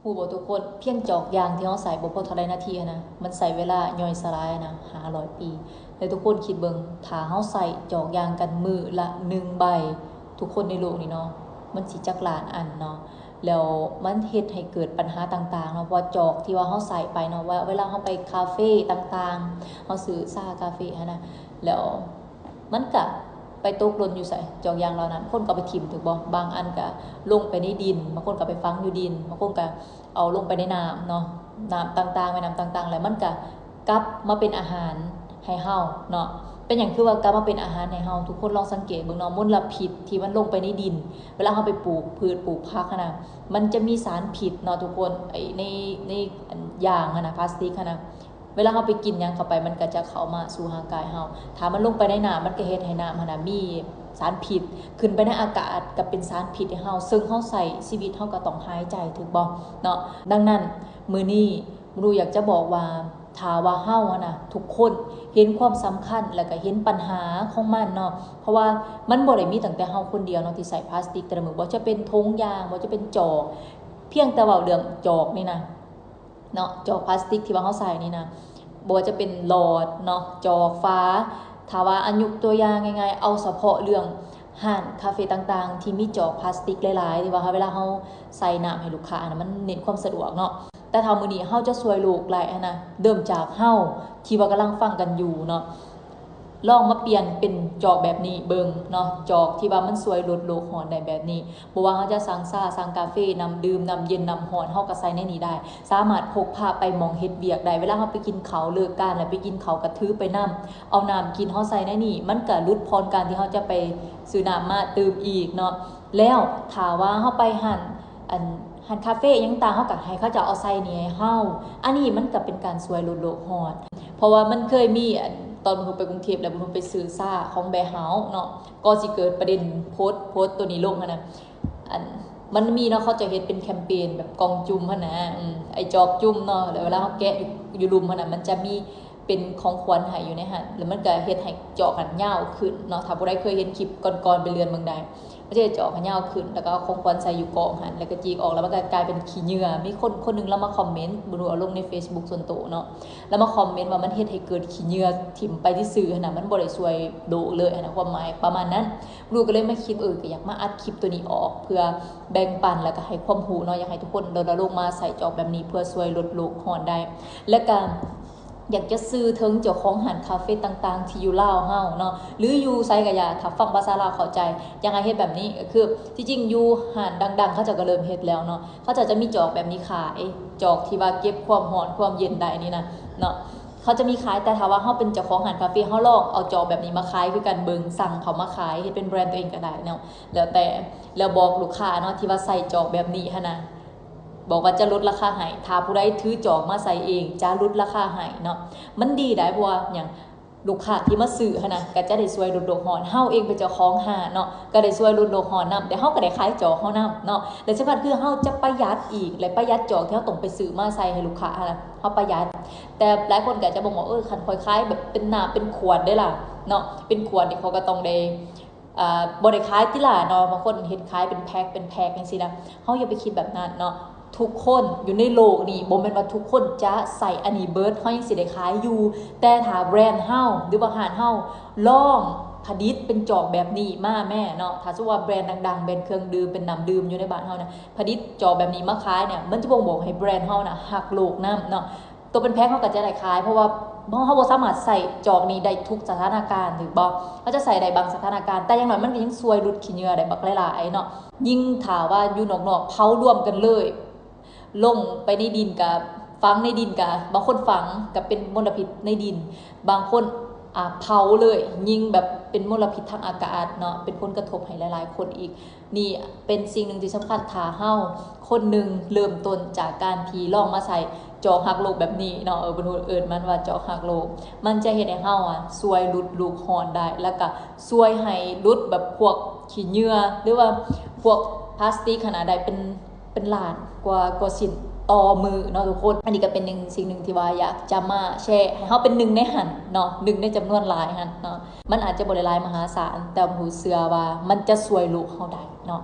ຮູ້ບໍ່ທຸກຄົນ, ພຽງຈອກຢາງທີ່ເຮົາໃສ່ບໍ່ພໍເທົ່າໃດນາທີຫັ້ນນະ, ມັນໃຊ້ເວລາຍ່ອຍສະຫຼາຍນະ ຫ້າຮ້ອຍປີ. ແລ້ວທຸກຄົນຄິດເບິ່ງ, ຖ້າເຮົາໃຊ້ຈອກຢາງກັນມື້ລະໜຶ່ງໃບ, ທຸກຄົນໃນໂລກນີ້ເນາະ, ມັນຊິຈັກລ້ານອັນເນາະ. ແລ້ວມັນເຮັດໃຫ້ເກີດບັນຫາຕ່າງໆເນາະ, ເພາະວ່າຈອກທີ່ວ່າເຮົາໃຊ້ໄປເນາະ, ວ່າເວລາເຮົາໄປຄາເຟຕ່າງໆ, ເຮົາຊື້ຊາກາເຟຫັ້ນນະ, ແລ້ວ ມັນກະໄປຕົກຫຼົ່ນຢູ່ໃສ? ຈອກຢາງເຫຼົ່ານັ້ນ ຄົນກໍເອົາໄປຖິ້ມ ຖືກບໍ່? ບາງອັນກະລົງໄປໃນດິນ, ບາງຄົນກໍເອົາໄປຝັງຢູ່ດິນ, ບາງຄົນກະເອົາລົງໄປໃນນ້ຳເນາະ, ນ້ຳຕ່າງໆ ແມ່ນ້ຳຕ່າງໆ ແລ້ວມັນກະກັບມາເປັນອາຫານໃຫ້ເຮົາເນາະ. ເປັນຫຍັງຄືວ່າກັບມາເປັນອາຫານໃຫ້ເຮົາ? ທຸກຄົນລອງສັງເກດເບິ່ງເນາະ, ມົນລະພິດທີ່ມັນລົງໄປໃນດິນ ເວລາເຮົາໄປປູກພືດປູກຜັກຫັ້ນນະ, ມັນຈະມີສານພິດເນາະທຸກຄົນ, ໄອ້ໃນ ໃນອັນຢາງຫັ້ນນະ, ພລາສຕິກຫັ້ນນະ. ເວລາເຮົາໄປກິນຫຍັງເຂົ້າໄປ ມັນກໍຈະເຂົ້າມາສູ່ຮ່າງກາຍເຮົາ. ຖ້າມັນລົງໄປໃນນ້ຳ ມັນກໍເຮັດໃຫ້ນ້ຳຫັ້ນນະມີສານພິດ, ຂຶ້ນໄປໃນອາກາດກໍເປັນສານພິດໃຫ້ເຮົາ, ເຊິ່ງເຮົາໃຊ້ຊີວິດເຮົາກໍຕ້ອງຫາຍໃຈ ຖືກບໍ່ເນາະ? ດັ່ງນັ້ນ ມື້ນີ້ ມະນຸຢາກຈະບອກວ່າ ຖ້າວ່າເຮົາຫັ້ນນະ ທຸກຄົນເຫັນຄວາມສຳຄັນ ແລ້ວກໍເຫັນບັນຫາຂອງມັນເນາະ, ເພາະວ່າມັນບໍ່ໄດ້ມີຕັ້ງແຕ່ເຮົາຄົນດຽວເນາະທີ່ໃຊ້ພລາສຕິກແຕ່ລະມື້, ບໍ່ວ່າຈະເປັນຖົງຢາງ, ບໍ່ວ່າຈະເປັນຈອກ, ພຽງແຕ່ເວົ້າເລື່ອງຈອກນີ້ນະ ເນາະ, ຈອກພລາສຕິກທີ່ວ່າເຮົາໃສ່ນີ້ນະ, ບໍ່ວ່າຈະເປັນຫຼອດເນາະ, ຈອກຝາ, ຖ້າວ່າ ອາ ຍົກຕົວຢ່າງງ່າຍໆ ເອົາສະເພາະເລື່ອງຮ້ານຄາເຟຕ່າງໆ ທີ່ມີຈອກພລາສຕິກຫຼາຍໆ ທີ່ວ່າເວລາເຮົາໃສ່ນ້ຳໃຫ້ລູກຄ້ານະ, ມັນເນັ້ນຄວາມສະດວກເນາະ. ແຕ່ຖ້າມື້ນີ້ເຮົາຈະຊ່ວຍໂລກໄດ້ຫັ້ນນະ, ເລີ່ມຈາກເຮົາທີ່ວ່າກຳລັງຟັງກັນຢູ່ເນາະ, ລອງມາປ່ຽນເປັນຈອກແບບນີ້ເບິ່ງເນາະ, ຈອກທີ່ວ່າມັນຊ່ວຍລົດໂລກຮ້ອນໄດ້ແບບນີ້. ບໍ່ວ່າເຮົາຈະສັ່ງຊາ, ສັ່ງກາເຟ, ນ້ຳດື່ມ, ນ້ຳເຢັນ, ນ້ຳຮ້ອນ, ເຮົາກໍໃສ່ໃນນີ້ໄດ້. ສາມາດພົກພາໄປໝ່ອງເຮັດວຽກໄດ້. ເວລາເຮົາໄປກິນເຂົ້າ, ເລີກການແລ້ວໄປກິນເຂົ້າ, ກໍຖືໄປນຳ, ເອົານ້ຳກິນເຮົາໃສ່ໃນນີ້, ມັນກໍຫຼຸດຜ່ອນການທີ່ເຮົາຈະໄປຊື້ນ້ຳມາຕື່ມອີກເນາະ. ແລ້ວຖ້າວ່າເຮົາໄປຮ້ານ ອັນ ຮ້ານຄາເຟຫຍັງຕ່າງ, ເຮົາກໍໃຫ້ເຂົາເຈົ້າເອົາໃສ່ນີ້ໃຫ້ເຮົາ. ອັນນີ້ມັນກໍເປັນການຊ່ວຍລົດໂລກຮ້ອນ. ເພາະວ່າມັນເຄີຍມີ ອັນ ຕອນບຸນຮູ້ໄປກຸງເທບ ແລ້ວບຸນຮູ້ໄປຊື້ຊາຂອງ Warehouse ເນາະ, ກໍຊິເກີດປະເດັນໂພສ ໂພສໂຕນີ້ລົງຫັ້ນນະ. ອັນ ມັນມີເນາະ, ເຂົາເຈົ້າເຮັດເປັນແຄມເປນແບບກ່ອງຈຸ່ມຫັ້ນນະ, ອືມ ໄອ້ຈອກຈຸ່ມເນາະ, ແລ້ວເວລາເຮົາແກະຢູ່ ຢູ່ລຸ່ມຫັ້ນນະ, ມັນຈະມີເປັນຂອງຂວັນໃຫ້ຢູ່ໃນຫັ້ນ, ແລ້ວມັນກໍເຮັດໃຫ້ຈອກຫັ້ນຍາວຂຶ້ນເນາະ. ຖ້າຜູ້ໃດເຄີຍເຫັນຄລິບກ່ອນໆ ໄປເລື່ອນເບິ່ງໄດ້. ມັນຈະເຈາະໃຫ້ຍາວຂຶ້ນ ແລ້ວກໍເອົາຂອງຂວັນໃສ່ຢູ່ກ້ອງຫັ້ນ ແລ້ວກໍຈີກອອກ ແລ້ວມັນກໍກາຍເປັນຂີ້ເຫຍື້ອ. ມີຄົນຄົນໜຶ່ງລາວມາຄອມເມັນ, ບໍ່ຮູ້ເອົາລົງໃນ Facebook ສ່ວນໂຕເນາະ, ລາວມາຄອມເມັນວ່າມັນເຮັດໃຫ້ເກີດຂີ້ເຫຍື້ອຖິ້ມໄປຊື່ໆຫັ້ນນະ, ມັນບໍ່ໄດ້ຊ່ວຍໂລກເລີຍຫັ້ນນະ, ຄວາມໝາຍປະມານນັ້ນ. ບໍ່ຮູ້ ກໍເລີຍມາຄິດ ເອີ ກໍຢາກມາອັດຄລິບໂຕນີ້ອອກ ເພື່ອແບ່ງປັນ ແລ້ວກໍໃຫ້ຄວາມຮູ້ເນາະ, ຢາກໃຫ້ທຸກຄົນ ລະ ລະລົງມາໃສ່ຈອກແບບນີ້ ເພື່ອຊ່ວຍລົດໂລກຮ້ອນໄດ້. ແລ້ວກໍ ຢາກຈະສື່ເຖິງເຈົ້າຂອງຮ້ານຄາເຟຕ່າງໆ ທີ່ຢູ່ລາວເຮົາເນາະ ຫຼືຢູ່ໃສກໍຢ່າ, ຖ້າຟັງພາສາລາວເຂົ້າໃຈ, ຢາກໃຫ້ເຮັດແບບນີ້. ກໍຄືທີ່ຈິງຢູ່ຮ້ານດັງໆ ເຂົາເຈົ້າກໍເລີ່ມເຮັດແລ້ວເນາະ, ເຂົາເຈົ້າຈະມີຈອກແບບນີ້ຂາຍ, ຈອກທີ່ວ່າເກັບຄວາມຮ້ອນຄວາມເຢັນໄດ້ນີ້ນະເນາະ, ເຂົາຈະມີຂາຍ. ແຕ່ຖ້າວ່າເຮົາເປັນເຈົ້າຂອງຮ້ານຄາເຟ, ເຮົາລອງເອົາຈອກແບບນີ້ມາຂາຍຄືກັນເບິ່ງ, ສັ່ງເຂົ້າມາຂາຍ ເຮັດເປັນແບຣນຕົວເອງກໍໄດ້ເນາະ, ແລ້ວແຕ່, ແລ້ວບອກລູກຄ້າເນາະ ທີ່ວ່າໃສ່ຈອກແບບນີ້ຫັ້ນນະ, ບອກວ່າຈະຫຼຸດລາຄາໃຫ້, ຖ້າຜູ້ໃດຖືຈອກມາໃສ່ເອງ ຈະຫຼຸດລາຄາໃຫ້ເນາະ. ມັນດີໄດ໋, ເພາະວ່າຫຍັງ? ລູກຄ້າທີ່ມາຊື້ຫັ້ນນະ ກໍຈະໄດ້ຊ່ວຍລົດໂລກຮ້ອນ, ເຮົາເອງເປັນເຈົ້າຂອງຮ້ານເນາະ ກໍໄດ້ຊ່ວຍລົດໂລກຮ້ອນນຳ, ແຕ່ເຮົາກໍໄດ້ຂາຍຈອກເຮົານຳເນາະ. ແລະ ສຳຄັນຄືເຮົາຈະປະຢັດອີກ ແລະ ປະຢັດຈອກທີ່ເຮົາຕ້ອງໄປຊື້ມາໃສ່ໃຫ້ລູກຄ້າຫັ້ນນະ, ເຮົາປະຢັດ. ແຕ່ຫຼາຍຄົນກໍອາດຈະບໍ່ບອກ, ເອີ ຄັນຂ້ອຍຂາຍແບບເປັນນ້ຳເປັນຂວດເດ້ລະເນາະ, ເປັນຂວດນີ້ຂ້ອຍກໍຕ້ອງໄດ້ ອ່າ ບໍ່ໄດ້ຂາຍຕິລະເນາະ, ບາງຄົນເຮັດຂາຍເປັນແພັກເປັນແພັກຈັ່ງຊີ້ນະ. ເຮົາຢ່າໄປຄິດແບບນັ້ນເນາະ, ທຸກຄົນຢູ່ໃນໂລກນີ້ ບໍ່ແມ່ນວ່າທຸກຄົນຈະໃຊ້ອັນນີ້ເບີດ ເຮົາຍັງຊິໄດ້ຂາຍຢູ່. ແຕ່ຖ້າແບຣນເຮົາ ຫຼືວ່າຮ້ານເຮົາລອງຜະລິດເປັນຈອກແບບນີ້ມາແມ້ເນາະ, ຖ້າສົມມຸດວ່າແບຣນດັງໆ ແບຣນເຄື່ອງດື່ມ ເປັນນ້ຳດື່ມຢູ່ໃນບ້ານເຮົານະ ຜະລິດຈອກແບບນີ້ມາຂາຍເນຍ, ມັນຈະບົ່ງບອກໃຫ້ແບຣນເຮົານະຮັກໂລກນຳເນາະ. ຕົວເປັນແພັກເຮົາກໍຈະໄດ້ຂາຍ ເພາະວ່າເຮົາ ເຮົາບໍ່ສາມາດໃຊ້ຈອກນີ້ໄດ້ທຸກສະຖານະການ ຖືກບໍ່? ເຮົາຈະໃຊ້ໄດ້ບາງສະຖານະການ, ແຕ່ຢ່າງໜ້ອຍມັນກໍຍັງຊ່ວຍຫຼຸດຂີ້ເຫຍື້ອໄດ້ບັກຫຼາຍໆເນາະ. ຍິ່ງຖ້າວ່າຢູ່ນອກໆ ເຜົາລວມກັນເລີຍ ລົງໄປໃນດິນກະ ຝັງໃນດິນກະ ບາງຄົນຝັງກະເປັນມົນລະພິດໃນດິນ, ບາງຄົນ ອ່າ ເຜົາເລີຍ ຍິ່ງແບບເປັນມົນລະພິດທາງອາກາດເນາະ, ເປັນຜົນກະທົບໃຫ້ຫຼາຍໆຄົນອີກ. ນີ້ເປັນສິ່ງໜຶ່ງທີ່ສຳຄັນ, ຖ້າເຮົາຄົນໜຶ່ງເລີ່ມຕົ້ນຈາກການທີ່ລອງມາໃຊ້ຈອກຮັກໂລກແບບນີ້ເນາະ, ເອີ ເພິ່ນເອີ້ນມັນວ່າຈອກຮັກໂລກ, ມັນຈະເຮັດໃຫ້ເຮົາອະຊ່ວຍຫຼຸດໂລກຮ້ອນໄດ້ ແລ້ວກະຊ່ວຍໃຫ້ຫຼຸດແບບພວກຂີ້ເຫຍື້ອ ຫຼືວ່າພວກພລາສຕິກຫັ້ນນະ ໄດ້ເປັນ ເປັນລ້ານກວ່າ ກວ່າຊິ້ນຕໍ່ມື້ເນາະທຸກຄົນ. ອັນນີ້ກໍເປັນໜຶ່ງ ສິ່ງໜຶ່ງທີ່ວ່າຢາກຈະມາແຊໃຫ້ເຮົາເປັນໜຶ່ງໃນຫັ້ນເນາະ, ໜຶ່ງໃນຈຳນວນຫຼາຍຫັ້ນເນາະ. ມັນອາດຈະບໍ່ໄດ້ຫຼາຍມະຫາສານ, ແຕ່ວ່າຮູ້ເຊື່ອວ່າມັນຈະຊ່ວຍໂລກເຮົາໄດ້ເນາະ.